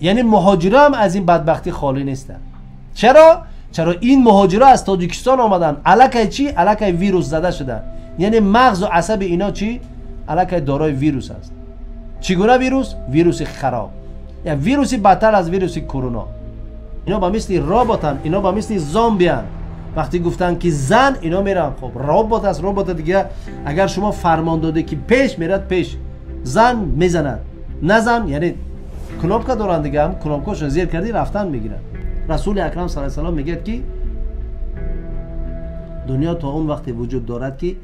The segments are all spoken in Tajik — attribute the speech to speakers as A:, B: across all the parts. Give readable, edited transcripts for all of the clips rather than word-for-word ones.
A: Яъне муҳоҷиро ҳам аз ин бадбахтӣ холӣ нестанд. Чаро? Чаро ин муҳоҷиро аз Тоҷикистон омаданд, аллакай чӣ? Аллакай вирус зада шуданд. Яъне мағзу асаби ино чӣ? Аллакай дорои вирус аст. Чӣ гуна вирус? Вируси хароб, як вируси бадтар аз вируси корона. Ино ба мисли роботанд, ино ба мисли зомбиянд. Вақте гуфтанд ки зан, ино мераванд. Хоб робот аст, робот дига агар шумо фармон доде ки пеш мерад, пеш зан мезанад, назан, яъне кнопка доранд дига, ҳам кнопкашон зер кардӣ рафтан мегиранд. Расули акрам саллаллоҳу алайҳи васаллам мегӯяд ки дунё то он вақте вуҷуд дорад ки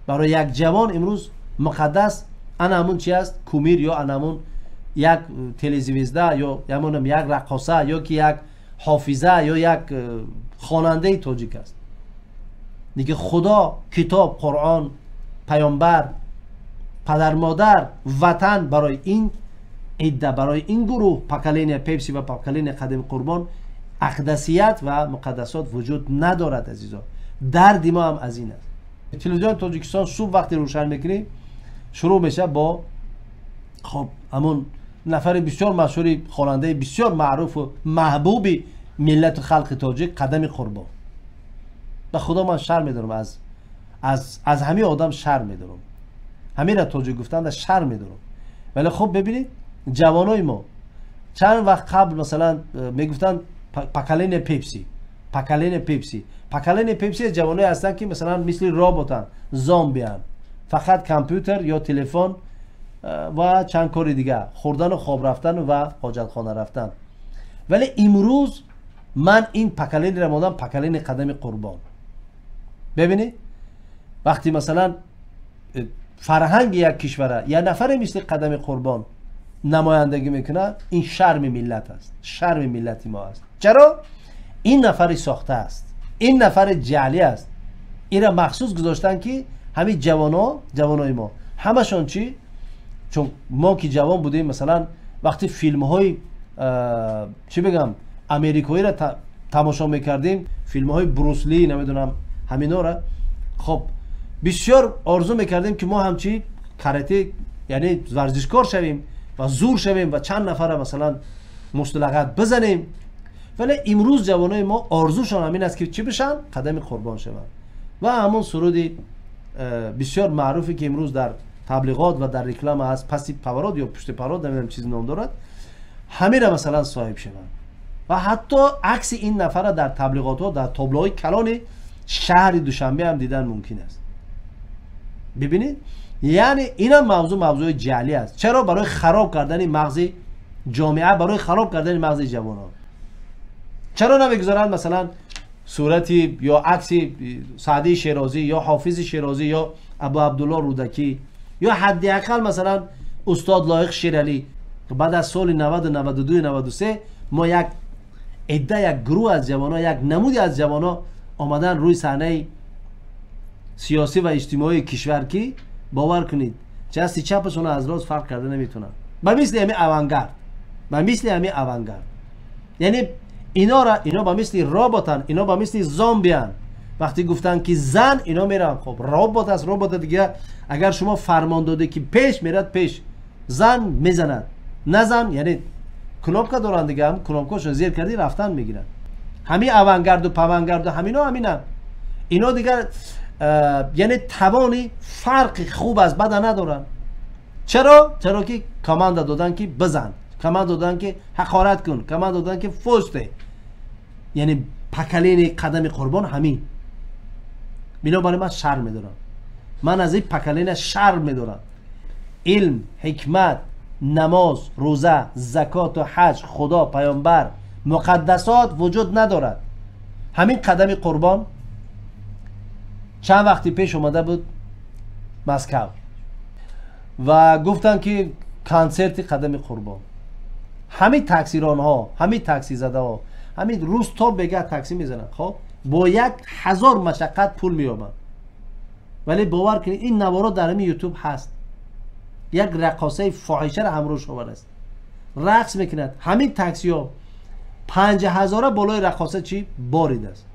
A: барои як ҷавон имрӯз муқаддас ана ҳамун чи аст? Кумир ё ана ҳамун як телезвезда ё ҳамонам як раққоса ё ки як ҳофиза ё як хонандаи тоҷик аст. Дига Худо, китоб, Қуръон, паёмбар, падармодар, ватан барои ин идда, барои ин гурӯҳ поколения Пепси ва поколения Қадими Қурбон ақдасият ва муқаддасот вуҷуд надорад. Азизо, дарди мо ҳам аз ин аст. Телевизиони Тоҷикистон субҳ вақте рӯшан мекунӣ шурӯъ мешавад бо хоб ҳамун нафари бисёр машҳури хонандаи бисёр маъруфу маҳбуби миллату халқи тоҷик Қадами Қурбон. Ба Худо ман шарм медорам, аз ҳамин одам шарм медорам, ҳаминра тоҷик гуфтанда шарм медорам. Вале хуб бибинед ҷавонои мо чанд вақт қабл масалан мегуфтанд поколения Пепси, поколения Пепси, поколения Пепси ҷавоное ҳастанд ки масалан мисли роботанд, зомбианд, фақат компютер ё телефон ва чанд кори дигар, хӯрдану хоб рафтан ва ҳоҷатхона рафтан. Вале имрӯз ман ин поколенияро мондам поколения Қадами Қурбон. Бибинед вақте масалан фарҳанги як кишвара як нафаре мисли Қадами Қурбон намояндагӣ мекунад, ин шарми миллат аст, шарми миллати мо аст. Чаро? Ин нафари сохта аст, ин нафари ҷаълӣ аст. Инра махсус гузоштанд ки ҳамин ҷавоно, ҷавонои мо ҳамашон чӣ? Чун мо ки ҷавон будем масалан вақте филмҳои чӣ бигам америкоиро тамошо мекардем, филмҳои Брусли, намедонам ҳаминора, хоб бисёр орзу мекардем ки мо ҳам чӣ карате, яъне варзишкор шавем ва зур шавем ва чанд нафара масалан муштулағат бизанем. Вале имрӯз ҷавонои мо орзушон ҳамин аст ки чӣ бишанд? Қадами Қурбон шаванд. Ва ҳамон суруди бисёр маъруфе ки имрӯз дар таблиғот ва дар реклама аст, паси поворот ё пушти поворот, намедонам чиз ном дорад, ҳамира масалан соҳиб шаванд. Ва ҳатто акси ин нафара дар таблиғотҳо, дар таблоҳои калони шаҳри Душанбе ҳам дидан мумкин аст. Бибинед, яъне инам мавзӯъ мавзӯи ҷаълӣ аст. Чаро? Барои хароб кардани мағзи ҷомеа, барои хароб кардани мағзи ҷавонон. Чаро намегузоранд масалан сурати ё акси Саъдии Шерозӣ ё Ҳофизи Шерозӣ ё Абу Абдулло Рӯдакӣ ё ҳадди ақал масалан устод Лоиқ Шералӣ? Баъд аз соли 90, 92, 93 мо як идда, як гурӯҳ аз ҷавонон, як намуди аз ҷавонон омадан рӯи саҳнаи сиёсӣ ва иҷтимоии кишвар ки бовар кунед дасти чапашонро аз рост фарқ карда наметавонанд. Ба мисли ҳамин авангард, ба мисли ҳамин авангард, яъне инора, ино ба мисли роботанд, ино ба мисли зомбиянд. Вақте гуфтанд ки зан, ино мераванд. Хоб робот аст, робот дига агар шумо фармон доде ки пеш мерад, пеш зан мезанад, назан, яъне кнопка доранд дига, ҳам кнопкашон зер кардӣ рафтан мегиранд. Ҳамин авангарду павангарду ҳамино ҳаминанд. Ино дигар яъне тавони фарқи хуб аз бада надоранд. Чаро? Чаро ки команда доданд ки бизан, команда доданд ки ҳақорат кун, команда доданд ки фӯш де. Яъне поколенияи Қадами Қурбон ҳамин. Бинобар ин ман шарм медорам, ман аз ин поколения шарм медорам. Илм, ҳикмат, намоз, рӯза, закоту ҳаҷ, Худо, паёмбар, муқаддасот вуҷуд надорад. Ҳамин Қадами Қурбон чанд вақти пеш омада буд Москав ва гуфтанд ки консерти Қадами Қурбон. Ҳамин таксиронҳо, ҳамин таксизадаҳо, ҳамин рӯз то бегаҳ такси мезананд, хоб бо 1000 машаққат пул меёбанд. Вале бовар кунед ин наворо дар ҳамин ютуб ҳаст. Як раққосаи фоҳишаро ҳамроҳш овардааст, рақс мекунад. Ҳамин таксиҳо 5000 болои раққоса чӣ боридааст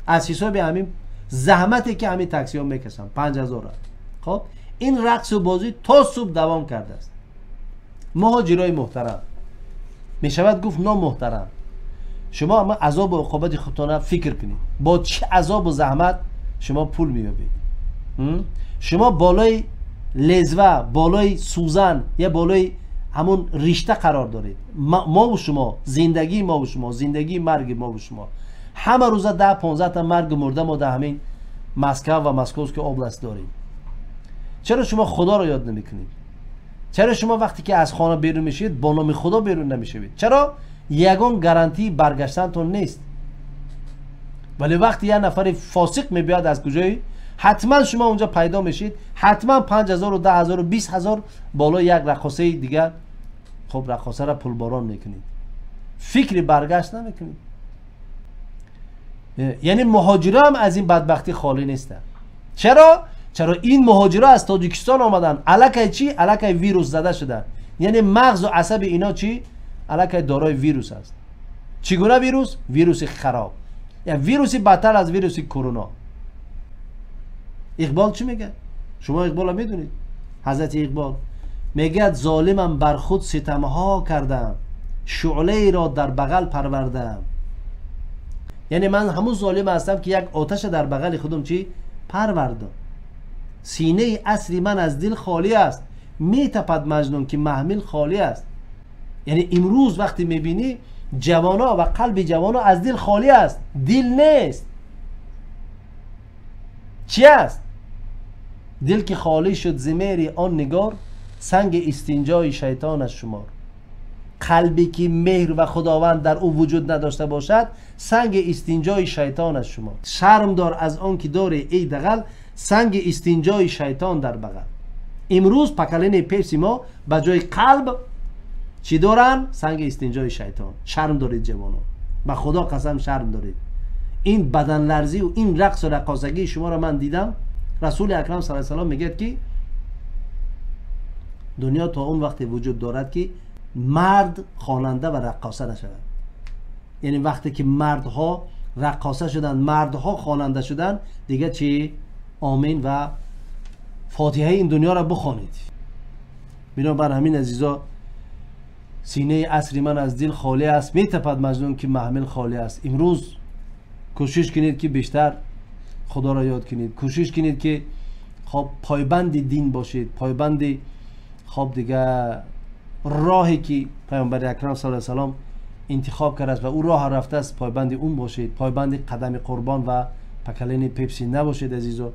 A: аз ҳисоби ҳамин заҳмате ки ҳамин таксиҳо мекашанд 5000. Хоб ин рақсу бозӣ то субҳ давом кардааст. Муҳоҷирои муҳтарам, мешавад гуфт номуҳтарам, шумо ама азобу уқобати худтона фикр кунед, бо чӣ азобу заҳмат шумо пул меёбед. Шумо болои лезва, болои сӯзан я болои ҳамун ришта қарор доред. Мову шумо, зиндагии мову шумо, зиндагии марги мову шумо, ҳама рӯза 10-15 та маргу мурда мо дар ҳамин Москва ва Московский область дорем. Чаро шумо Худоро ёд намекунед? Чаро шумо вақте ки аз хона берун мешавед бо номи Худо берун намешавед? Чаро ягон гарантии баргаштантон нест? Вале вақте як нафари фосиқ мебиёяд аз куҷои, ҳатман шумо унҷа пайдо мешед, ҳатман 5000, 10 000, 20 000 болои як раққосаи дигар, хуб, раққосаро пулборон мекунед, фикри баргашт намекунед. Яъне муҳоҷиро ҳам аз ин бадбахтӣ холӣ нестанд. Чаро? Чаро ин муҳоҷиро аз Тоҷикистон омаданд, аллакай чӣ? Аллакай вирус зада шуданд. Яъне мағзу асаби ино чӣ? Аллакай дорои вирус аст. Чӣ гуна вирус? Вируси хароб, вируси бадтар аз вируси корона. Иқбол чӣ мегӯяд? Шумо Иқболро медонед. Ҳазрати Иқбол мегӯяд: золимам, бар худ ситамҳо кардам, шӯълаеро дар бағал парвардам. Яъне ман ҳамун золим ҳастам, ки як оташа дар бағали худум чӣ парвардам. Синаи асри ман аз дил холӣ аст, метапад Маҷнун, ки маҳмил холӣ аст. Яъне имрӯз вақте мебинӣ, ҷавоно ва қалби ҷавоно аз дил холӣ аст, дил нест. Чӣ аст дил, ки холӣ шуд зи меҳри он нигор, санги истинҷои шайтон аст шумор. Қалбе ки меҳр ва Худованд дар ӯ вуҷуд надошта бошад, санги истинҷои шайтон аст шумор. Шарм дор аз он ки дорӣ, эй дағал, санги истинҷои шайтон дар бағал. Имрӯз поколение Пепси мо ба ҷои қалб чӣ доранд? Санги истинҷои шайтон. Шарм доред, ҷавонон, ба Худо қасам, шарм доред. Ин баданларзию ин рақсу раққосагии шуморо ман дидам. Расули акрам са салом мегӯяд, ки дунё то он вақте вуҷуд дорад, ки мард хонанда ва раққоса нашавад. Яъне вақте ки мардҳо раққоса шуданд, мардҳо хонанда шуданд, дига чӣ? Омин ва фотиҳаи ин дунёро бихонед. Бинобар ҳамин, азизо, синаи асри ман аз дил холӣ аст, метапад Маҷнун, ки маҳмил холӣ аст. Имрӯз кӯшиш кунед, ки бештар Худоро ёд кунед, кӯшиш кунед, ки хоб пойбанди дин бошед, пойбанди, хоб, дига роҳе ки Паёмбари акрам са салом интихоб кардааст ва ӯ роҳа рафтааст, пойбанди он бошед, пойбанди қадами қурбон ва поколение Пепси набошед, азизо.